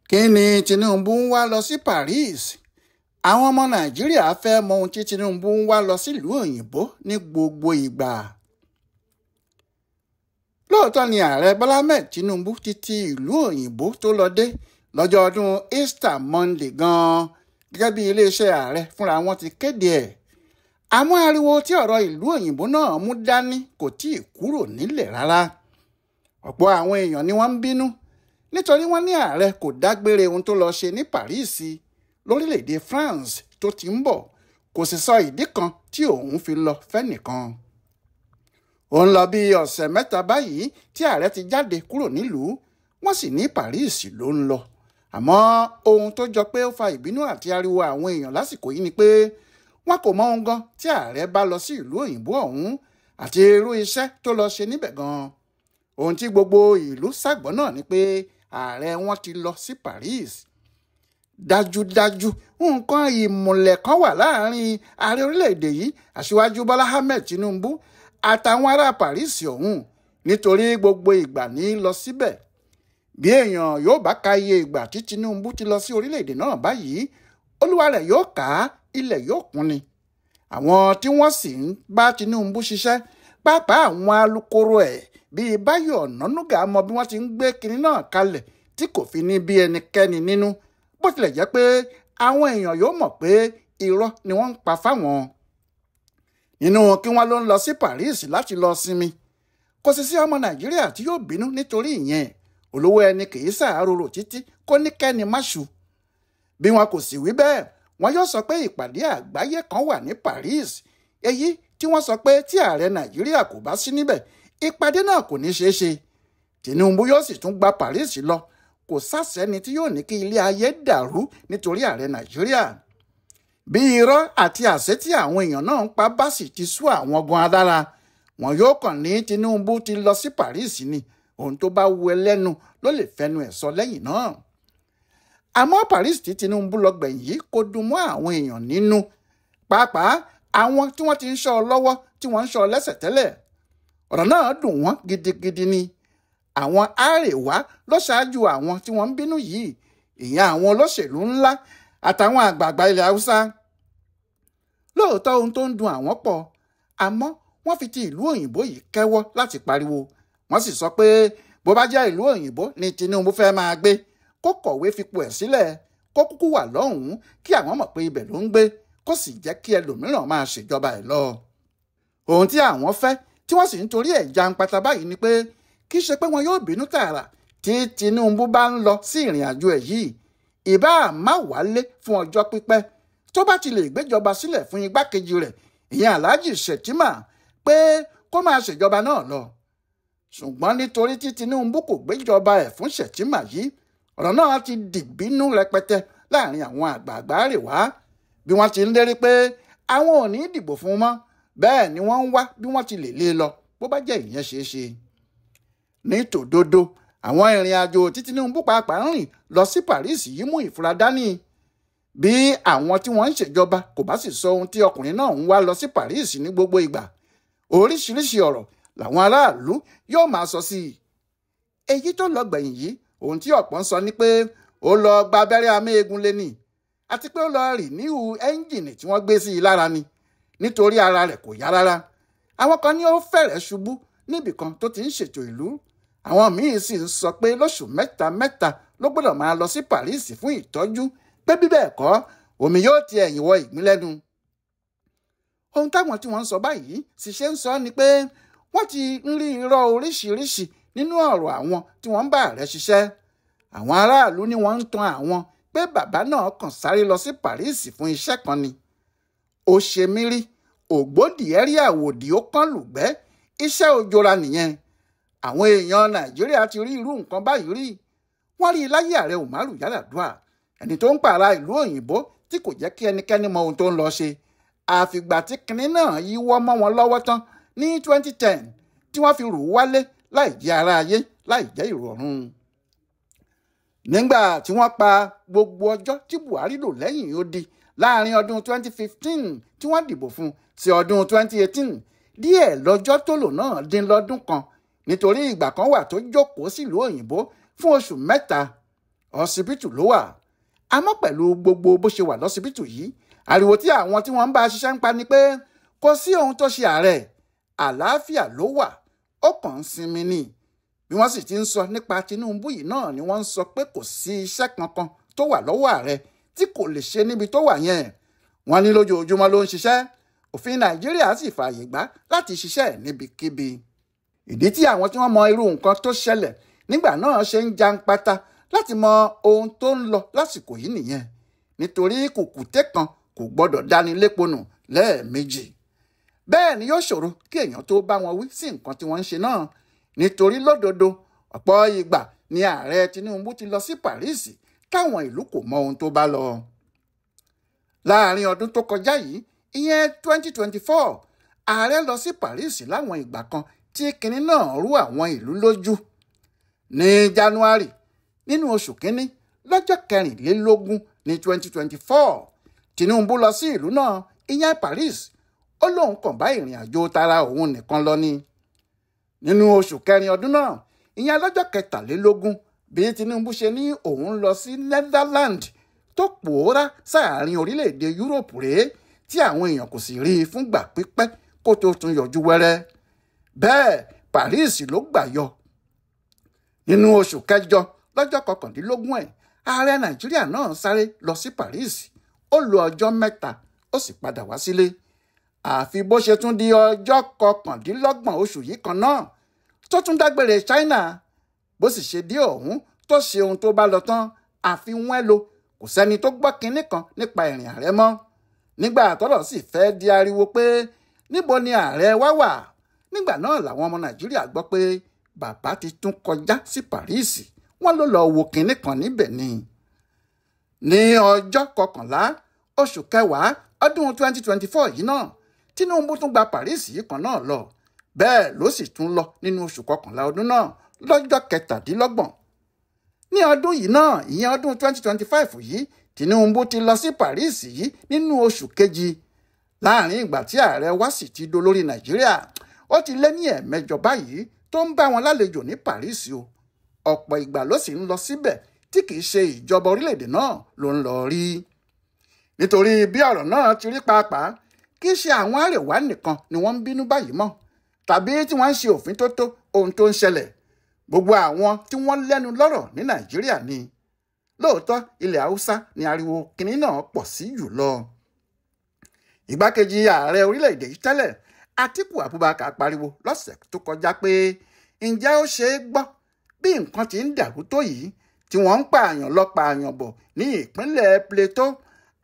Kí ni Tinubu ń wá lọ sí Paris? Àwọn ọmọ Nàìjíríà fẹ́ mọ ohun tí Tinubu ń wá lọ sílùú òyìnbó ní gbogbo ìgbà. Lóòótọ́ ni ààrẹ Bọ́lá Ahmed Tinubu ti ti ìlú òyìnbó tó lọ dé lọ́jọ́ ọdún Easter Monday gan-an gẹ́gẹ́ bí iléeṣẹ́ ààrẹ fúnra wọn ti kéde ẹ̀. Àmọ́ ariwo tí ọ̀rọ̀ ìlú òyìnbó náà mú dání kò tíì kúrò nílẹ̀ rárá. Ọ̀pọ̀ àwọn èèyàn ni wọ́n ń bínú nítorí wọ́n ní ààrẹ kò dágbére ohun tó lọ ṣe ní Paris lórílẹ̀‐èdè France tó ti ń bọ̀, kò sì sọ ìdí kan tí òun fi lọ fẹ́nìkan. Ó ń lọ bí ọ̀sẹ̀ mẹ́ta báyìí tí ààrẹ ti jáde kúrò nílùú, wọ́n sì ní Paris ló ń lọ. Àmọ́ ohun tó jọ pé ó fa ìbínú àti ariwo àwọn èèyàn lásìkò yìí ni pé wọn kò mọ ohun gan tí ààrẹ bá lọ sí ìlú òyìnbó ọ̀hún àti irú iṣẹ́ tó lọ ṣe níbẹ̀ gan. Ohun tí gbogbo ìlú ṣàgbọ́ náà ni pé ààrẹ wọn ti lọ sí Paris. Dájúdájú nǹkan ìmùlẹ̀ kan wà láàrin ààrẹ orílẹ̀-èdè yìí Aṣíwájú Bọ́lá Ahmed Tinubu àtàwọn ará Paris ọ̀hún nítorí gbogbo ìgbà ní lọ síbẹ̀. Bí èèyàn yóò bá ka iye ìgbà tí Tinubu ti lọ sí orílẹ̀-èdè náà báyìí, olúwa rẹ̀ yóò ká ilẹ̀ yóò kún ni. Àwọn tí wọ́n sì ń bá Tinubu ṣiṣẹ́, pàápàá àwọn alukoro ẹ̀ bíi Báyọ̀ Ọ̀nànúgà mọ bí wọ́n ti ń gbé kinní náà kalẹ̀ tí kò fi ní bí ẹnikẹ́ni nínú, bó tilẹ̀ jẹ́ pé àwọn èèyàn yóò mọ̀ pé irọ́ ni wọ́n ń pa fáwọn. Nínú kí wọ́n ló ń lọ sí Paris láti lọ sinmi, kò sì sí ọmọ Nàìjíríà tí yóò bínú nítorí ìyẹn. Olówó ẹni kì í ṣàárò títí kó ní kẹ́ni má ṣu. Bí wọn kò sì wí bẹ́ẹ̀, wọn yóò sọ pé ìpàdé àgbáyé kan wà ní Paris, èyí tí wọ́n sọ pé tí ààrẹ Nàìjíríà kò bá sí níbẹ̀, ìpàdé náà kò ní ṣeé ṣe. Tinubu yóò sì tún gba Paris lọ, kò sásẹ́ni tí yóò ní kí ilé ayé dàrú nítorí ààrẹ Nàìjíríà. Bí irọ́ àti àṣẹ tí àwọn èèyàn náà ń pa bá sì ti sú àwọn gan alára, wọn yóò kàn ní Tinubu ti lọ sí Paris ni, ohun tó bá wu ẹlẹ́nu ló lè fẹnu ẹ̀ sọ lẹ́yìn náà. Àmọ́ Paris tí Tinubu lọ gbẹ̀yìn yìí kò dùn mọ́ àwọn èèyàn nínú, pàápàá àwọn tí wọ́n ti ń ṣọ́ ọ lọ́wọ́ tí wọ́n ń ṣọ́ ọ lẹ́sẹ̀ tẹ́lẹ̀. Ọ̀rọ̀ náà dùn wọ́n gidigidi ni. Àwọn Àríwá ló ṣáájú àwọn tí wọ́n ń bínú yìí, ìyẹn àwọn olóṣèlú ńlá àtàwọn àgbààgbà ilẹ̀ Haúsá. Lóòótọ́ ohun tó ń dùn àwọn pọ̀, àmọ́ wọ́n fi ti ìlú òyìnbó yìí kẹ́wọ́ láti pariwo. Wọ́n sì sọ pé bó bá jẹ́ ìlú òyìnbó ni Tinubu fẹ́ máa gbé, kó kọ̀wé fipò ẹ̀ sílẹ̀, kó kúkú wà lọ́hùn-ún kí àwọn mọ̀ pé ibẹ̀ ló ń gbé, kó sì jẹ́ kí ẹlòmíràn máa ṣèjọba ẹ̀ lọ. Ohun tí àwọn fẹ́ tí wọ́n sì ń torí ẹ̀ jàǹpátá báyìí ni pé kì í ṣe pé wọn yóò bínú tààrà tí Tinubu bá ń lọ sí ìrìn àjò ẹ̀ yìí, ìbá má wálé fún ọjọ́ pípẹ́ tó bá ti lè gbéjọba sílẹ̀ fún igbákejì rẹ̀ ìyẹn Alhaji Shettima pé kó máa ṣèjọba náà lọ. Ṣùgbọ́n nítorí tí Tinubu kò gbéjọba ẹ̀ fún Shettima yìí, ọ̀rọ̀ náà ti dìbínú rẹpẹtẹ láàrin àwọn àgbààgbà Àríwá. Bí wọ́n ti ń lérí pé àwọn ò ní dìbò fún mọ́, bẹ́ẹ̀ ni wọ́n ń wá bí wọ́n ti lè lé e lọ bó bá jẹ́ ìyẹn ṣeé ṣe. Ní tòdodo, àwọn ìrìn àjò tí Tinubu pàápàá ń rìn lọ sí Paris yìí mú ìfura dání. Bí àwọn tí wọ́n ń ṣèjọba kò bá sì sọ ohun tí ọkùnrin náà ń wá lọ sí Paris ní gbogbo ìgbà, oríṣiríṣi ọ̀rọ̀ làwọn aráàlú yóò máa sọ sí i. Èyí tó lọ gbẹ̀yìn yìí, ohun tí ọ̀pọ̀ ń sọ ni pé ó lọ gba abẹ́rẹ́ améegun lé ní, àti pé ó lọ rì níhù ẹ́ńjìnì tí wọ́n gbé sí i lára ni, nítorí ara rẹ̀ kò yá rárá. Àwọn kan ní ó fẹ̀rẹ̀ ṣubú níbì kan tó ti ń ṣètò ìlú. Àwọn míín sì ń sọ pé lóṣù mẹ́ta mẹ́ta ló gbọ́dọ̀ máa lọ sí Paris fún ìtọ́jú, pé bí bẹ́ẹ̀ kọ́ omi yóò ti ẹ̀yìn wọ ìgbín lẹ́nu. Ohun táwọn tí wọ́n ń sọ báyìí sì ṣe ń sọ ni pé wọ́n ti ń rí irọ́ oríṣiríṣi nínú ọ̀rọ̀ àwọn tí wọ́n ń bá ààrẹ ṣiṣẹ́. Àwọn aráàlú ni wọ́n ń tan àwọn pé bàbá náà kàn sáré lọ sí Paris fún iṣẹ́ kan ni. Ó ṣe mí rí, ògbódì ẹ̀rí àwòdì ó kán lùgbẹ́, iṣẹ́ òjòra nìyẹn. Àwọn èèyàn Nàìjíríà ti rí irú nǹkan báyìí rí. Wọ́n rí i láyé ààrẹ Umaru Yar'Adua, ẹni tó ń pààrà ìlú òyìnbó tí kò jẹ́ kí ẹnikẹ́ni mọ ohun tó ń lọ ṣe. Àfìgbà tí kinní náà yíwọ́ mọ́ wọn lọ́wọ́ tán ní 2010 tí wọ́n fi rù ú wálé láì jẹ́ ara ayé, láì jẹ́ ìrọ̀rùn. Nígbà tí wọ́n pa gbogbo ọjọ́ tí Buhari lò lẹ́yìn odi láàrin ọdún 2015 tí wọ́n dìbò fún sí ọdún 2018, díẹ̀ lọ́jọ́ tó lò náà dín lọ́dún kan, nítorí ìgbà kan wà tó jókòó sílùú òyìnbó fún oṣù mẹ́ta. Ọsibítù ló wà. Àmọ́ pẹ̀lú gbogbo bó ṣe wà lọ́sibítù yìí, ariwo tí àwọn tí wọ́n ń bá ṣiṣẹ́ ń pa ni pé kò sí ohun tó ṣe ààrẹ, àlàáfíà ló wà, ó kàn ń sinmi ni. Bí wọ́n sì ti ń sọ nípa Tinubu yìí náà ni wọ́n ń sọ pé kò sí iṣẹ́ kankan tó wà lọ́wọ́ ààrẹ tí kò lè ṣe níbi tó wà yẹn. Wọ́n ní lójoojúmọ́ ló ń ṣiṣẹ́, òfin Nàìjíríà sì fààyè gbà láti ṣiṣẹ́ níbikíbi. Ìdí tí àwọn tí wọ́n mọ irú nǹkan tó ṣẹlẹ̀ nígbà náà ṣe ń jàǹpátá láti mọ ohun tó ń lọ lásìkò yìí nìyẹn, nítorí kùkùté kan kò gbọ́dọ̀ dáni lépo nù lẹ́ẹ̀mejì. Bẹ́ẹ̀ ni yóò ṣòro kí èèyàn tó bá wọn wí sí nǹkan tí wọ́n ń ṣe náà, nítorí lódodo ọ̀pọ̀ ìgbà ni ààrẹ Tinubu ti lọ sí Paris táwọn ìlú kò mọ ohun tó bá lọ. Láàárín ọdún tó kọjá yìí, ìyẹn 2024, ààrẹ lọ sí Paris láwọn ìgbà kan tí kinní náà rú àwọn ìlú lójú. Ní January nínú oṣù kínní lọ́jọ́ 24 ní 2024, Tinubu lọ sí ìlú náà, ìyẹn Paris. Ó lóun kàn bá ìrìn àjò tara òun nìkan lọ ni. Nínú oṣù kẹrin ọdún náà, ìyẹn lọ́jọ́ 23, bí Tinubu ṣe ní òun lọ sí Netherlands tó pòórá sáàárín orílẹ̀-èdè Europe rèé, tí àwọn èèyàn kò sì rí i fúngbà pípẹ́ kó tó tún yọjú wẹ́rẹ́. Bẹ́ẹ̀ Paris ló gbà yọ. Nínú oṣù kẹjọ lọ́jọ́ 19 ẹ̀, ààrẹ Nàìjíríà náà sáré lọ sí Paris. Ó lo ọjọ́ 3, ó sì padà wá sílé. Àfi bó ṣe tún di ọjọ́ 29 oṣù yìí kan náà tó tún dágbére China. Bó sì ṣe dé ọ̀hún tó ṣe ohun tó bá lọ tán, àfi wọ́n lo kò sẹ́ni tó gbọ́ kinní kan nípa ìrìn ààrẹ mọ́. Nígbà tọ́rọ̀ sì fẹ́ di ariwo pé níbo ni ààrẹ wá wà, nígbà náà làwọn ọmọ Nàìjíríà gbọ́ pé bàbá ti tún kọjá sí Paris, wọ́n ló lọ wo kinní kan níbẹ̀ ni. Ní ọjọ́ 11 oṣù kẹwàá ọdún 2024 yìí náà, Tinubu tún gba Paris yìí kan náà lọ. Bẹ́ẹ̀ ló sì tún lọ nínú oṣù kọkànlá ọdún náà lọ́jọ́ 27. Ní ọdún yìí náà, ìyẹn ọdún 2025 yìí, Tinubu ti lọ sí Paris yìí nínú oṣù kejì. Láàrin ìgbà tí ààrẹ wá sì ti dolórí Nàìjíríà, ó ti lé ní 8 báyìí tó ń bá wọn lálejò ní Paris o. Ọ̀pọ̀ ìgbà ló sì ń lọ síbẹ̀ tí kìí ṣe ìjọba orílẹ̀-èdè náà ló ń lọ rí. Nítorí bí ọ̀rọ̀ náà ti rí pàápàá, kìí ṣe àwọn àrẹwà nìkan ni wọ́n ń bínú báyìí mọ́, tàbí tí wọ́n ń ṣe òfin tó tó ohun tó ń ṣẹlẹ̀. Gbogbo àwọn tí wọ́n lẹ́nu lọ́rọ̀ ní Nàìjíríà ni. Lóòótọ́ ilẹ̀ Haúsá ni ariwo kinní náà pọ̀ sí jù lọ. Ìgbákejì ààrẹ orílẹ̀-èdè yìí tẹ́lẹ̀, Atiku Abubakar pariwo lọ́sẹ̀ tó kọjá pé ǹjẹ́ ó ṣe é gbọ́ bí nǹkan ti ń dàrú tó yìí tí wọ́n ń pààyàn lọ pààyàn bọ̀ ní ìpínlẹ̀ Plateau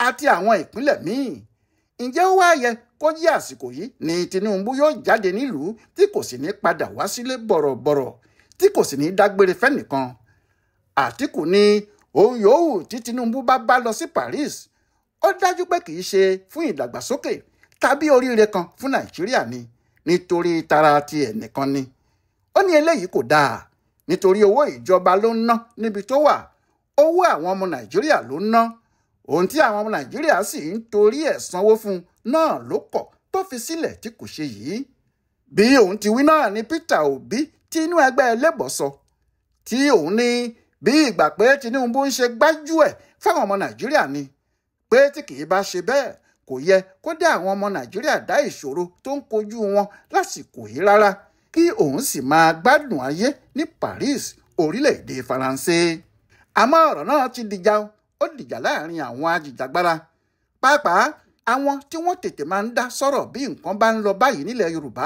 àti àwọn ìpínlẹ̀ míì. Ǹjẹ́ ó wá yẹ kó yí àsìkò yìí ni Tinubu yóò jáde nílùú tí kò sì ní padà wá sílé bọ̀rọ̀bọ̀rọ̀, tí kò sì ní dágbére fẹ́nìkan? Àtíkù ní ohun yòówù tí Tinubu bá bá lọ sí Paris, ó dájú pé kì í ṣe fún ìdàgbàsókè tàbí oríire kan fún Nàìjíríà ni, nítorí tara ti ẹnìkan ni. Ó ní eléyìí kò dáa, nítorí owó ìjọba ló ń ná níbi tó wà, owó àwọn ọmọ Nàìjíríà ló ń ná. Ohun tí àwọn ọmọ Nàìjíríà sì ń torí ẹ̀ sanwó fún náà ló kọ̀ tó fi sílẹ̀ tí kò ṣe yìí. Bí òun ti wí náà ni Peter Obi tí inú ẹgbẹ́ Labour sọ, tí òun ní bí ìgbà pé Tinubu ń ṣe gbájúẹ̀ fáwọn ọmọ Nàìjíríà ni, pé tí kì í bá ṣe bẹ́ẹ̀ kò yẹ kó dá àwọn ọmọ Nàìjíríà dá ìṣòro tó ń kojú wọn lásìkò yìí rárá, kí òun sì máa gbádùn ayé ní Paris, orílẹ̀-èdè Faransé. Àmọ́ ọ̀rọ̀ náà ti dìjà, ó dìjà láàrin àwọn ajìjàgbara, pàápàá àwọn tí wọ́n tètè máa ń dá sọ̀rọ̀ bí nǹkan bá ń lọ báyìí nílẹ̀ Yorùbá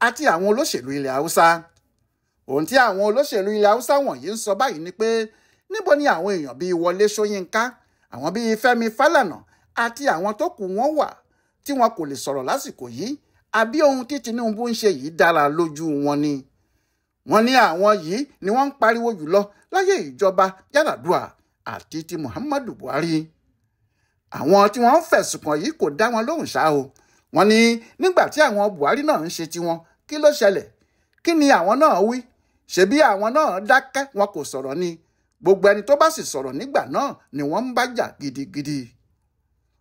àti àwọn olóṣèlú ilẹ̀ Haúsá. Ohun tí àwọn olóṣèlú ilẹ̀ Haúsá wọ̀nyí ń sọ báyìí ni pé níbo ni àwọn èèyàn bíi Wọlé Ṣóyínká, àwọn bíi Fẹ́mi Fálànà àti àwọn tó kù wọn wà tí wọn kò lè sọ̀rọ̀ lásìkò yìí, àbí ohun tí Tinubu ń ṣe yìí dára lójú wọn ni. Wọ́n ní àwọn yìí ni wọ́n ń pariwo jùlọ láyé ìjọba Yar'Adua àti ti Muhammadu Buhari. Àwọn tí wọ́n ń fẹ̀sùn kàn yìí kò dá wọn lóhùn ṣá o. Wọ́n ní nígbà tí àwọn Buhari náà ń ṣe tiwọn, kí ló ṣẹlẹ̀? Kí ni àwọn náà wí? Ṣebí àwọn náà dákẹ́, wọn kò sọ̀rọ̀ ni. Gbogbo ẹni tó bá sì sọ̀rọ̀ nígbà náà ni wọ́n ń bá jà gidigidi.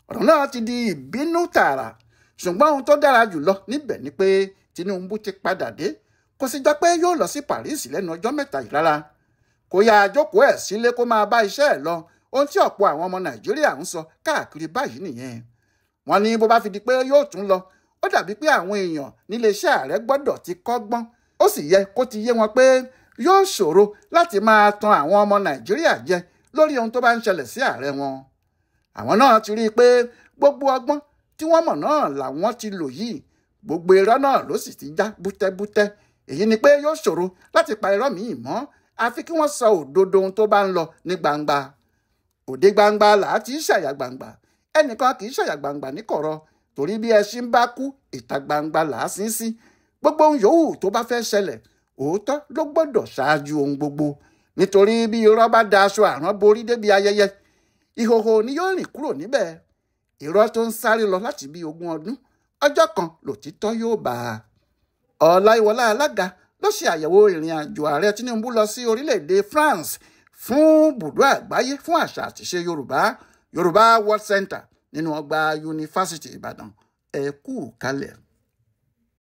Ọ̀rọ̀ náà ti di ìbínú tààrà, ṣùgbọ́n ohun tó dára jùlọ níbẹ̀ ni pé Tinubu ti padà dé. Kò sì jọ pé yóò lọ sí Paris lẹ́nu ọjọ́ 3 yìí rárá. Kó yá jókòó ẹ̀ sílé kó máa bá iṣẹ́ ẹ̀ lọ. Ohun tí ọ̀pọ̀ àwọn ọmọ Nàìjíríà ń sọ káàkiri báyìí nìyẹn. Wọ́n ní bó bá fi di pé yóò tún lọ, ó dàbí pé àwọn èèyàn níléeṣẹ́ ààrẹ gbọ́dọ̀ ti kọ́gbọ́n. Ó sì yẹ kó ti yé wọn pé yóò ṣòro láti máa tan àwọn ọmọ Nàìjíríà jẹ lórí ohun tó bá ń ṣẹlẹ̀ sí ààrẹ wọn. Àwọn náà ti rí i pé gbogbo ọgbọ́n tí wọ́n mọ̀ náà làwọn ti lò yìí, gbogbo irọ́ náà ló sì ti já bútẹ́bútẹ́. Èyí ni pé yóò ṣòro láti pa irọ́ míì mọ́, àfi kí wọ́n sọ òdodo ohun tó bá ń lọ ní gbangba. Òde gbangba là á ti ṣàyà gbangba, ẹnìkan kì í ṣàyà gbangba ní kọ̀rọ̀, torí bí ẹṣin bá kú ìta gbangba là á sín sí. Gbogbo ohun yòówù tó bá fẹ́ ṣẹlẹ̀, òótọ́ ló gbọ́dọ̀ ṣáájú ohun gbogbo, nítorí bí irọ́ bá da aṣọ àrán borí débi ayẹyẹ, ìhòhò ni yóò rìn kúrò níbẹ̀. Irọ́ tó ń sáré lọ láti bí 20 ọdún, ọjọ́ kan lòtítọ́ yóò bá a. Ọláìwọlá Alága ló ṣe àyẹ̀wò ìrìn àjò ààrẹ Tinubu lọ sí orílẹ̀-èdè France fún bùdó àgbáyé fún àṣà àtìṣe Yorùbá, Yorùbá World Center nínú ọgbà Yunifásítì Ìbàdàn. Ẹ kú kalẹ̀.